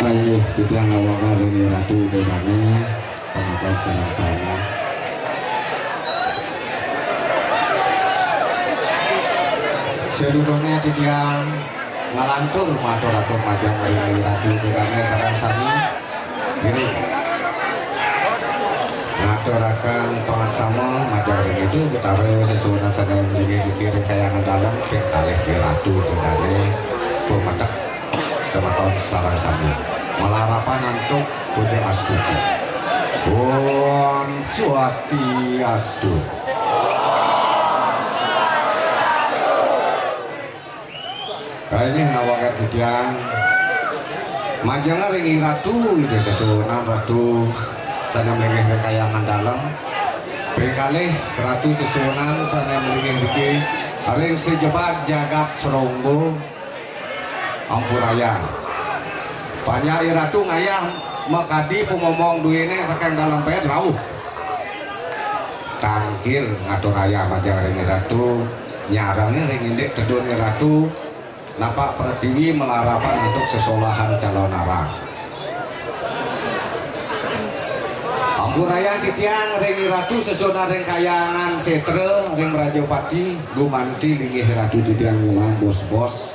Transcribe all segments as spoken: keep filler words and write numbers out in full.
Inggih, titiang ngawagang ring Ratu Ida Dané, pangabad sareng sami. Sadurungé titiang nglantur matur atur majeng ring Ratu Ida Dané sareng sami. Gini. Ngaturaken pangaksama majeng ring Ida Betara sesuunan sané inggih ring Kahyangan Dalem, ping kalih Ratu Ida Dané, pamedek semeton sareng sami. Malarapan antuk puja astuti. Om Swastiastu. Kainggih ngawagang titiang majeng ring Ratu Ida sesuunan Ratu sané malinggih ring Kahyangan Dalem. Ping kalih Ratu sesuunan sané malinggih niki ring sajebag jagat Seronggo. Ampurayang. Panjak Ratu ngayah makadi pamomong duéné saking Dalem Pét rauh. Tangkil ngaturayang majeng ring Ratu, nyarengin ring indik tedun Ratu, napak pratiwi malarapan antuk sesolahan calonarang. Ampurayang titiang ring Ratu sesuunan ring Kahyangan Sétra, ring Mrajapati, gumanti linggih Ratu titiang nyulang bos-bos.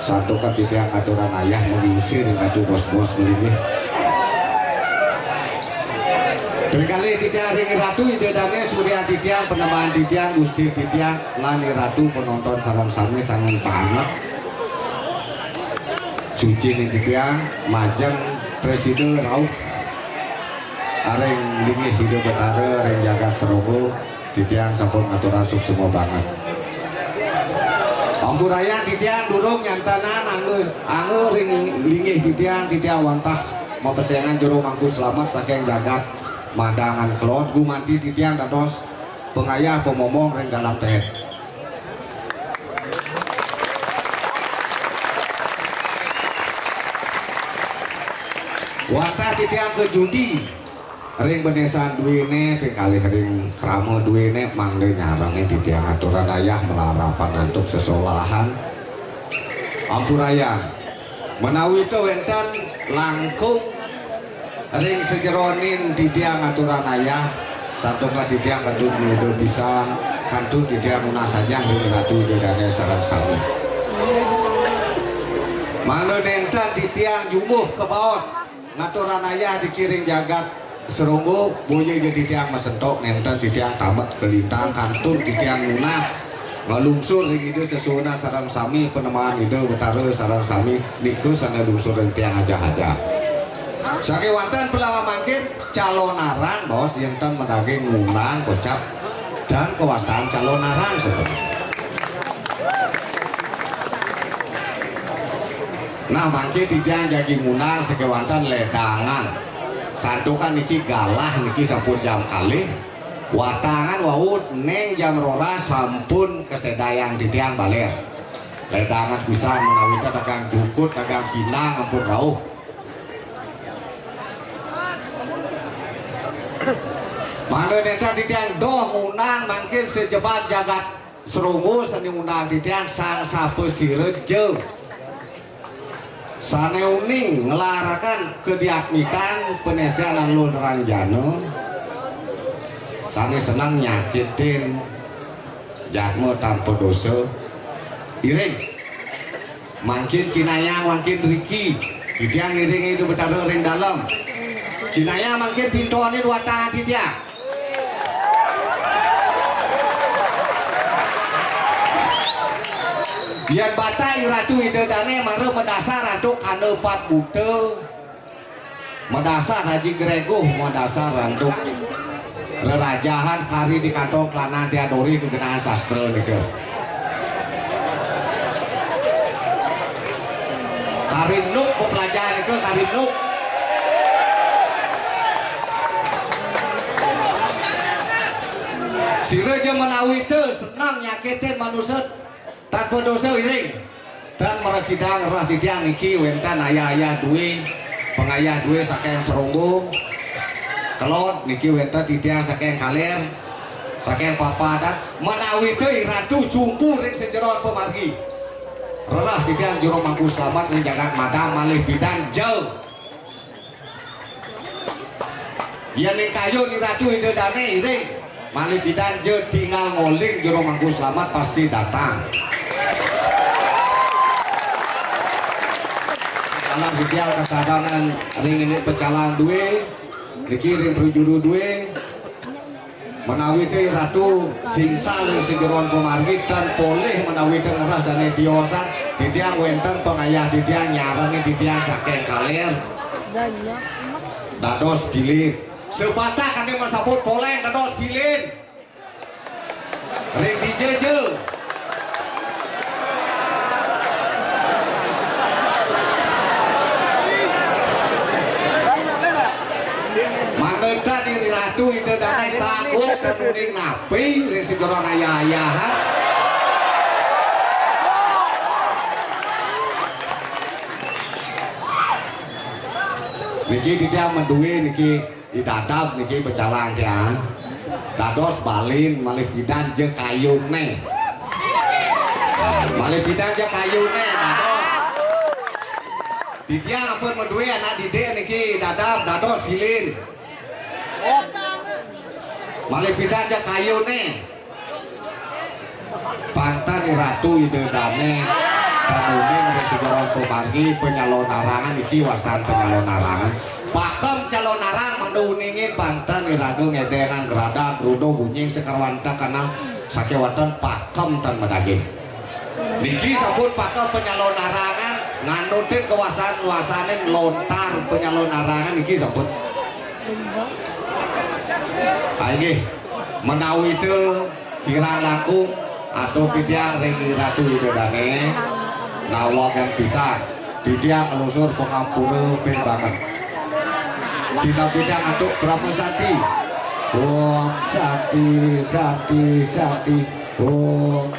Santukan titiang aturan ayah mangisi ring Ratu bos-bos malinggih. Ping kalih titiang ring Ratu Ida Dané, surya titiang, panembahan titiang, gusti titiang, lan Ratu panonton sareng sami sanget banget. Suci ning titiang majeng prasida rauh ring linggih Ida Betara ring jagat Seronggo, titiang sampun ngaturang suksma banget. Ampurayang titiang durung nyantenang angga, angga ring linggih titiang, titiang wantah mapesengan jero mangku slamet saking jagat Madangan Kelod, gumanti titiang dados pangayah pamomong ring Dalem Pét. Wantah titiang ka judi ring benesan duéné, ping kalih ring krama duéné, mangda nyarengin titiang aturan ayah malarapan antuk sesolahan. Ampurayang. Menawi ta wénten langkung ring sajeroning titiang aturan ayah, santukan titiang kantun yuda pisan, kantun titiang nunas ajah ring Ratu Ida Dané sareng sami. Mangda nénten titiang jumbuh kabaos ngaturang ayah niki ring jagat Seronggo, boya ja titiang masentok, nénten titiang tamet kalintang, kantun titiang nunas nglungsur ring Ida sesuunan sareng sami, panembahan Ida Betara sareng sami, nika sané lungsur ring tiang ajah-ajah. Sakéwanten palawa mangkin calonarang, baos yén ten madaging ngundang kocap dan kawastan calonarang, saudara. Nah, mangkin titiang jagi ngundang sakéwanten ledangan. Santukan niki galah niki sampun jam kalih. Watangan wau néng jam roras sampun kasédayang titiang balér. Ledangan pisan menawi dagang jukut, dagang pindang ampun rauh. Mangda nénten titiang doh ngundang mangkin sajebag jagat Seronggo sané ngundang titiang, sang sapasira ja sané uning nglaraken kadiatmikan panéstéan Luh Ranjana, sané seneng nyakitin jadma tanpa dosa. Iring. Mangkin kinayang, mangkin riki. Titiang ngiring Ida Betara ring dalem. Kinayang mangkin pintonin watangan titiang. Yén bata Ratu Ida Dané mara madasar antuk kanda pat buta. Madasar Haji Greguh, madasar antuk rerajahan kari di kantong Klanan Tiadori kegenaan sastra nika. Kari nuk pepelajahan nika, kari nuk. Sira ja menawi te senang nyakitin manusa tanpa dosa, iring. Dan mresidang rah titiang niki wénten ayah-ayah dué, pangayah dué saking Seronggo, Kelod, niki wénten titiang saking Kalér, saking Papadan, menawi te Ratu jumpu ring sajeroning pamargi. Rerah titiang juru mangku selamat ring jagat Madang malih pidan ja. Yén ning kayun Ratu Ida Dané iring, malih pidan ja tinggal ngoling juru mangku selamat pasti datang. Kalah titiang kasadangan ring indik pecalang dué, niki ring prajuru dué. Menawi té Ratu singsal ring sajeroan pamargi tan polih menawi té ngrereh sané tiosan, titiang wénten pangayah titiang nyarengin titiang saking kaler. Dados bilin. Sabatah kanti masaput poleng dados bilin. Ring dija ja. Mangda ring Ratu Ida Dané takut dan uning napi ring sajeroan ayah-ayahan. Niki titiang madué niki. Di dadab niki pecalang tiang. Dados balin malih pidan ja kayuné. Malih pidan ja kayuné dados. Titiang ampun madué anak didik niki dadab dados bilin. Malih pidan ja kayuné. Pang tan Ratu Ida Dané tan uning ring sajeroan pamargi panyalonarangan niki wastan panyalonarangan. Pakem calonarang mangda uningin pang tan iraga ngedéngang gradang gruduh unying sakar wantah kanang sakéwanten pakem tan madaging. Niki sampun pakem panyalonarangan nganutin kawasan wasanin lontar panyalonarangan niki sampun. Ah, inggih. Menawi té kirang langkung, atur titiang ring Ratu Ida Dané, nawang pisan. Titiang nglungsur pangampura ping banget. Sineb titiang antuk Parama Santi. Om Santi, Santi, Santi. Om.